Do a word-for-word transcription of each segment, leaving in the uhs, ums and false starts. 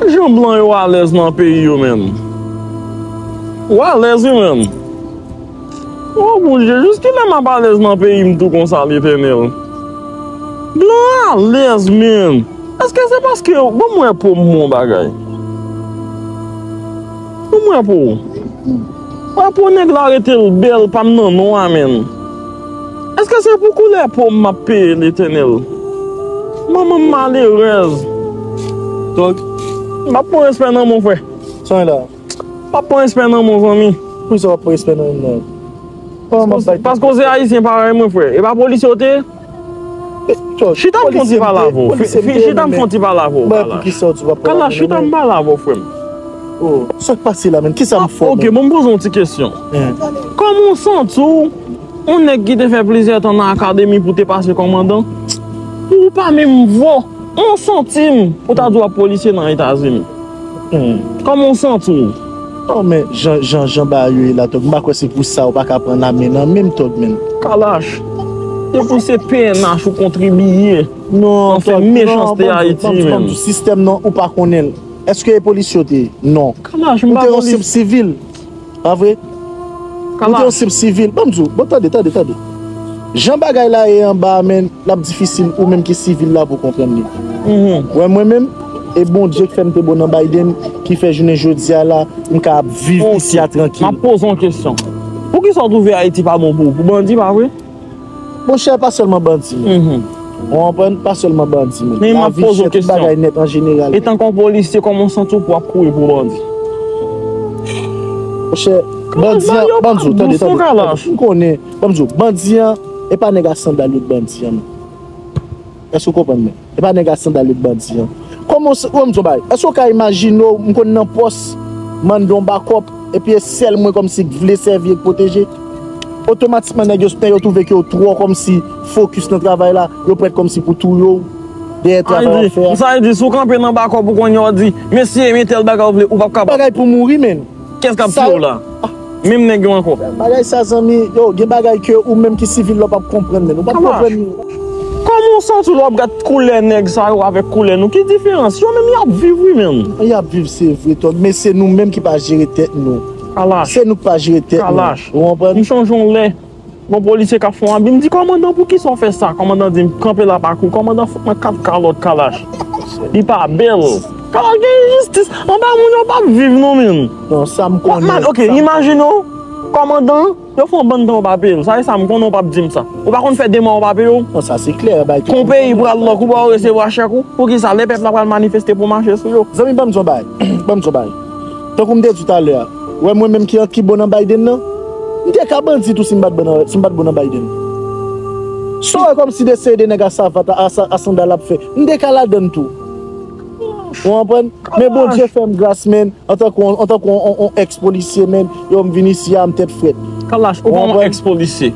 Jan blan yo alèz nan peyi yo, menm. Ou alèz, wi, menm. O Bondye, jiskilè m ap alèz nan peyi m tou konsa, Letènèl? Blan alèz, menm. Èske se paske, ban m wè po m yon bagay. Ban m wè po. Wè po nèg la rete l bèl, pa m nan non a, menm. Èske se pou koulè po m m ap peye, Letènèl? Manman m malerèz. Tòg. M ap pran respè nan men w, frè. Sa w la? M ap pran respè nan men w, zanmi. Poukisa w ap pran respè nan men m nan? Kòman m ap bay? Paske w se ayisyen parèy mwen, frè. E pa polisye w te ye? Chita m fè yon ti pale avè w. Chita m fè yon ti pale avè w, Kalash. Kalash, chita m pale avè w, frè m. Oh, sa k pase la, menm? Kisa m fè, menm? Ok, bon, m poze yon ti kesyon. Kòman w santi w, yon nèg ki te fè plizyè tan nan akademi pou te pase kòmandan, pou w pa menm vo yon santim pou ta di w ap polisye nan Etazini? Kòman w santi w? Non, men jan, jan, jan bagay yo ye la, Tòg, m pa kwè se pou sa ou pa ka pran lame nan men m, Tòg, menm. Kalash, depi se P N H ou kontribiye nan fè mechanste Ayiti, menm. Sistèm nan, ou pa konnen l. Èske e polisye w te ye? Non. Kalash, m pa polis. Ou te yon senp sivil, pa vre? Ou te yon senp sivil. Ban m di w, bon, tande, tande, tande. Jan bagay la ye anba a, menm, l ap difisil ou menm ki sivil la pou w konprann li. Wè, mwen menm, e Bondye k fè m te bon nan Biden, ki fè jounen jodi a la, m ka ap viv isi a trankil. M ap poze w yon kesyon. Poukisa w twouve Ayiti pa bon pou, pou bandi, pa vre? Monchè, pa sèlman bandi, menm. Ou konprann? Pa sèlman bandi, menm. Men m ap poze w kesyon. Lavi chè, tout bagay nèt an jeneral. Etanke yon polisye, kòman w santi w pou w ap kouri pou bandi? Monchè, bandi an, ban m di w, tande, tande, tande. M konnen, ban m di w, bandi an, e pa nèg a sandal yo k bandi an, non. Èske w konprann mwen? E pa nèg a sandal yo k bandi an. Kòman w, w, m di w bagay. Èske w ka imajine w, m konn nan pòs, mande yon bakòp, epi e sèl mwen kòmsi k vle sèvi e k pwoteje? Otomatikman, nèg yo, nèg yo twouve ke w twò kòmsi fokis nan travay la, yo prèt kòmsi pou touye w dèyè travay w ap fè a. Sa vle di, sa vle di, si w kanpe nan bakòp ou konnen w di, "Mesye, men tèl bagay w vle," ou p ap kapab. Bagay pou mouri, menn. Kiyès k ap tiye w la? Menm nèg yo ankò. Bagay sa, zanmi, yo, gen bagay ke ou menm ki sivil la w p ap konprann, menn. Ou p ap konprann. Kòman w santi w lè w ap gad koulè nèg sa yo avèk koulè nou? Ki diferans? Yo menm y ap viv, wi, menm. Y ap viv, se vre, Tòg, men se nou menm ki pa jere tèt nou. Kalash. Se nou k pa jere tèt nou. Kalash. Ou konprann? M chonje yon lè. Gon polisye k ap fè yon abi, m di, "Kòmandan, poukisa w fè sa?" Kòmandan di m, "Kanpe la, pa kouri." Kòmandan fout mwen kat kalòt, Kalash. Li pa bèl. Kalash, gen enjistis. Anba moun yo p ap viv non, menm. Non, sa m konnen. Ok, imajine w, kòmandan, yo fè yon bann tan ou pa peye l. Sa e sa m konnen, ou p ap di m sa. Ou pa konn fè de mwa ou pa peye w? Non, sa se klè, bay. Kon peyi pral lòk, ou pa resevwa chèk ou? Poukisa lè pèp la pral manifeste pou mache sou yo? Zanmi, ban m di w yon bagay. Ban m di w yon bagay. Tankou m te di w talè a, wè mwen menm ki, ki bon nan Biden nan, m te ka bandi tou si m pa t bon nan, si m pa t bon nan Biden. Sa w wè kòmsi de seri de nèg a savat, a, a, a sandal ap fè, m te ka ladann tou. Ou konprann? Men Bondye fè m gras, menn, antanke yon, antanke yon, yon, yon èks polisye, menn, yo m vin isi a, m tèt frèt. Kalash, ou pa yon èks polisye.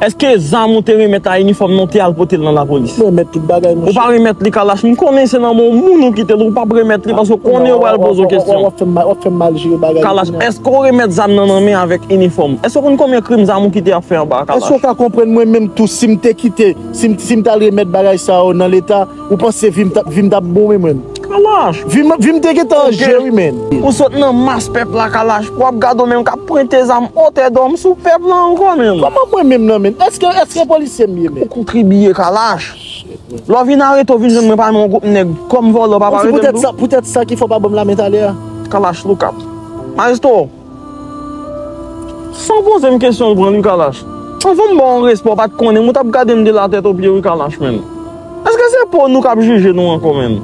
Èske zam ou te remèt a inifòm nan ou te al pote l nan lapolis? Mwen remèt tout bagay, monchè. Ou pa remèt li, Kalash. M konnen se nan men yon moun ou kite l, ou p ap remèt li, paske w konnen yo pral poze w kesyon. W ap fè m mal, w ap fè m mal jere bagay yo. Kalash, èske w remèt zam nan nan men avèk inifòm? Èske w konn konbyen krim zam ou kite ap fè anba a, Kalash? Èske w ka konprann mwen menm tou, si m te kite, si m, si m t al remèt bagay sa yo nan Leta, ou panse vi m t ap, vi m t ap bon, wi, mwen? Kalash. Vi m, vi m te gentan an je, wi, menn. Ou sot nan mas pèp la, Kalash. W ap gade w menm k ap pwente zam otè dòm sou pèp la ankò, menn. Kòman mwen menm nan, menn? Èske, èske polisye m ye, menn? Ou kontribiye, Kalash. Lè w vin arete, w vin jwenn mwen pami yon gwoup nèg kòm vòlò, pa parete m tou. Poutèt sa, poutèt sa ki fè w pa ban m lamen talè a. Kalash, look up. Maestro. San poze m kesyon, ou pran li, Kalash. Anvan m ba w yon respè, w pa t konnen m, ou t ap gade m de latèt o pye, wi, Kalash, menn. Èske se po nou k ap jije nou ankò, menn?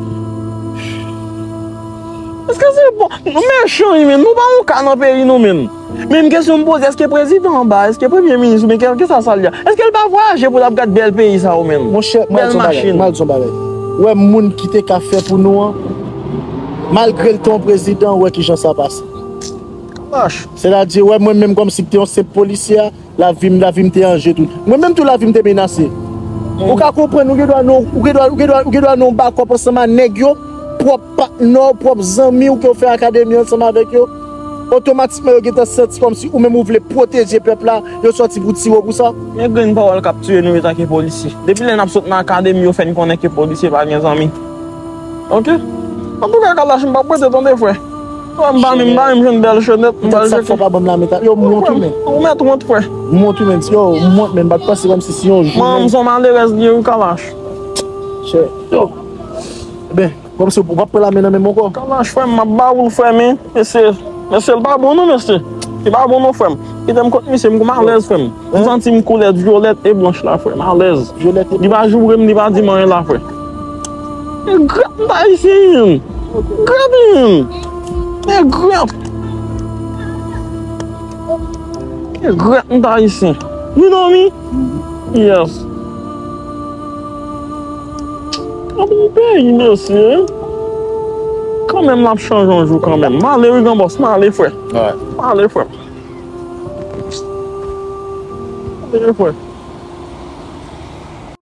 Èske se po nou mechan, wi, menn? Nou pa yon ka nan peyi nou, menn. Men m kesyon m poze, èske prezidan anba, èske premye minis oubyen kèlkeswa sa l ye a, èske l pa vwayaje pou l ap gad bèl peyi sa yo, menn? Monchè, m al di yon bagay, m al di yon bagay. Ou wè moun ki te ka fè pou nou an, malgre l te yon prezidan, ou wè kijan sa pase. Kalash. Sètadi, ou wè mwen menm kòmsi m te yon senp polisye a, lavi m, lavi m te an je tou. Mwen menm tou lavi m te menase. Ou ka konprann, ou gen dwa nan, ou gen dwa, ou gen dwa, ou gen dwa nan yon bakòp ansanm a nèg yo, pwòp patnè w, pwòp zanmi w ke w fè akademi ansanm avèk yo. Otomatikman, yo gentan santi kòmsi ou menm ou vle pwoteje pèp la, yo sòti pou tiye w pou sa. Men grenn pawòl k ap tiye nou etanke polisye. Depi lè n ap sot nan akademi, yo fè n konnen ke polisye pa gen zanmi. Ok? Antouka, Kalash, m p ap rete tande, frè. Frè, m pa menm, m pa menm jwenn bèl chenèt, m pral chèche. Sa k fè w pa ban m lame ta? Yo, m wont wi, men. Ou mèt wont, frè. M wont wi, men. Yo, m wont, men. M pa t panse kòmsi si yon jou menm. Manman m se yon malerèz li ye wi, Kalash. Chè. Yo. Ben, kòmsi w p ap pran lame nan men m ankò. Kalash, frè m, m ap ba ou l, frè m, men. Mesye, mesye, l pa bon non, mesye. Li pa bon non, frè m. Kite m kot misye, m gon malèz, frè m. M santi m koulè vyolèt e blanch la, frè m. Alèz. Vyolèt e blanch. Li pa joure m, li pa di m anyen la, frè. E grèt m ta ayisyen. Grèt, men. E grèt. E grèt m ta ayisyen. You know me? Yes. An bon peyi, mesye. Kanmenm, l ap chanje yon jou kanmenm. M ale wi, gran bòs, m ale, frè. M ale, frè. M ale, frè.